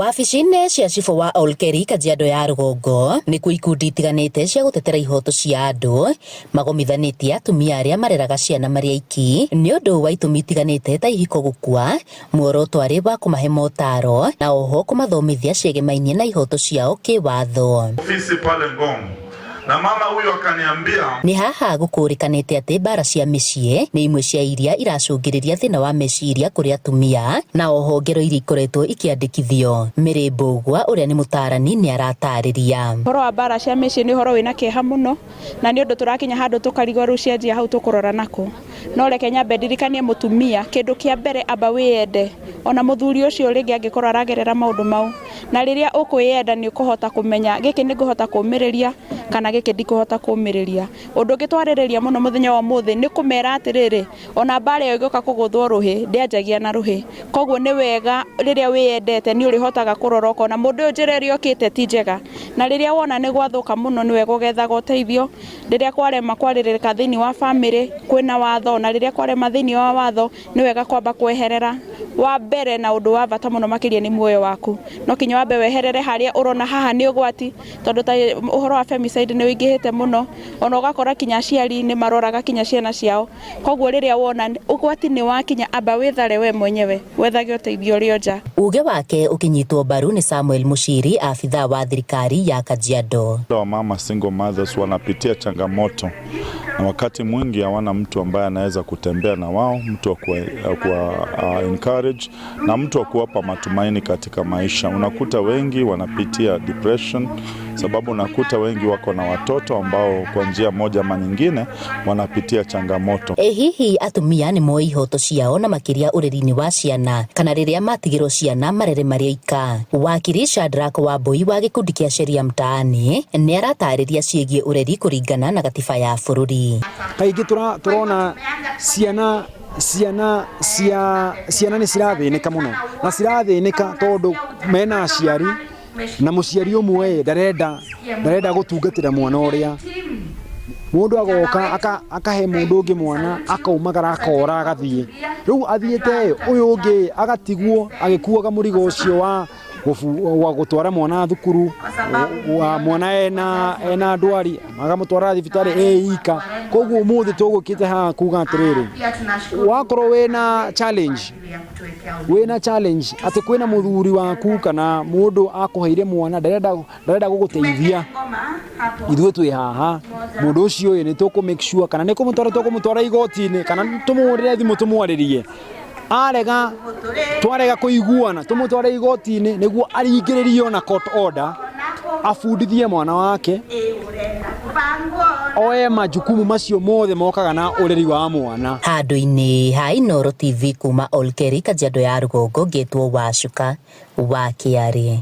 Wabici-inĩ cia cibũ wa Olkeri Kajiado ya rũgongo nĩkuo ikundi itiganĩte cia gũtetera ihoto cia andũ magomithanĩtie atumia arĩa mareraga ciana marĩ aiki nĩ ũndũ wa itũmi itiganĩte ta ihiko gũkua, muoroto arĩ wa kũmahe motaro na oho kũmathomithia ciegemainie na ihoto ciao kĩwatho. Ofisi pale Ngong na mama huyo akaniambia. Nĩ haha gũkũrĩkanĩte atĩ mbara cia mĩciĩ nĩ imwe cia iria iracũngĩrĩria thĩna wa meciria kũrĩ atumia na oho ngero iria ikoretwo ikĩandĩkithio. Mary Mbũgua ũrĩa nĩ mũtaarani nĩ aratarĩria. Ũhoro wa mbara cia mĩciĩ nĩ ũhoro wĩna kĩeha mũno, na nĩ ũndũ tũrakinya handũ tũkarigwo rĩu cianjia hau tũkũrora nakũ. No reke nyambe ndirikanie mũtumia, kĩndũ kĩa mbere amba wĩyende, ona mũthuri ũcio rĩngĩ angĩkorwo aragerera maũndũ mau. Na rĩrĩa ũkwĩyenda nĩ ũkũhota kũmenya gĩkĩ nĩ ngũhota kũmĩrĩria kana gĩkĩ ndikũhota kũmĩrĩria. Ũndũ ũngĩ twarĩrĩria mũno mũthenya wa ũmũthĩ nĩ kũmera atĩrĩrĩ, ona mbara ĩyo ĩgĩũka kũgũthwo rũhĩ ndĩanjagia na rũhĩ. Koguo nĩ wega rĩrĩa wĩyendete nĩ ũrĩhotaga kũrora ũkona mũndũ ũyũ njĩra ĩrĩa okĩte ti njega. Na rĩrĩa wona nĩ gwathũka mũno nĩ wega ũgethaga ũteithio. Rĩrĩa kwarema kwarĩrĩka thĩinĩ wa bamĩrĩ kwĩna watho, na rĩrĩa kwarema thĩinĩ wa watho nĩ wega kwamba kweherera. Wa mbere na ũndũ wa bata mũno makĩria nĩ muoyo waku. No kinya wambe weherere harĩa ũrona haha nĩ ũgwati, tondũ ta ũhoro wa femicide nĩ ũingĩhĩte mũno, ona ũgakora kinya aciari nĩ maroraga kinya ciana ciao. Koguo rĩrĩa wona ũgwati nĩ wakinya amba wĩthare we mwenyewe, wethage ũteithio ũrĩ o nja. Uge wake ũkĩnyitwo mbaru nĩ Samuel Muchiri, abithaa wa thirikari ya Kajiado. Wamama single mothers wanapitia changamoto na wakati mwingi hawana mtu ambaye anaweza kutembea na wao, mtu wa kuwa encourage na mtu wa kuwapa matumaini katika maisha. Unakuta wengi wanapitia depression, sababu unakuta wengi wako na watoto ambao kwa njia moja ama nyingine wanapitia changamoto. Ĩ hihi atumia nĩ moĩ ihoto ciao na makĩria ũreri-inĩ wa ciana kana rĩrĩa matigĩrwo ciana marere marĩ oika? Wakiri Shadrack Wambui wa gĩkundi kĩa Sheria Mtaani nĩ aratarĩria ciĩgiĩ ũreri kũringana na gatiba ya bũrũri. Kaingĩ tũrona ciana ciana cia ciana nĩ cirathĩnĩka mũno na cirathĩnĩka tondũ mena aciari na mũciari ũmwe ndarenda ndarenda gũtungatĩra mwana ũrĩa mũndũ agoka akahe mũndũ ũngĩ mwana akaumagara akora agathiĩ rĩu athiĩte ũyũ ũngĩ agatigwo agĩkuaga mũrigo ũcio wa wa gũtwara mwana thukuru wa mwana ena ena ndwari magamũtwara thibitarĩ ĩ ika. Koguo ũmũthĩ tũgũkĩte haha kuga atĩrĩrĩ, wakorwo wĩna challenge, wĩna challenge atĩ kwĩna mũthuri waku kana mũndũ akũheire mwana ndarenda ndarenda gũgũteithia, ithuĩ twĩ haha mũndũ ũcio ĩ nĩ tũkũ make sure kana nĩ kũmũtwara tũkũmũtwara igoti-inĩ kana tũmũhũrĩre thimũ tũmwarĩrie. Arega twarega kũiguana tũmũtware igoti-inĩ nĩguo aringĩrĩrio na court order abundithie mwana wake oe majukumu macio mothe mokaga na ũreri wa mwana. Handũ-inĩ ha Inooro TV kuma Olkeri, Kajiado ya Rũgongo, ngĩtwo Wacuka wa Kĩarĩ.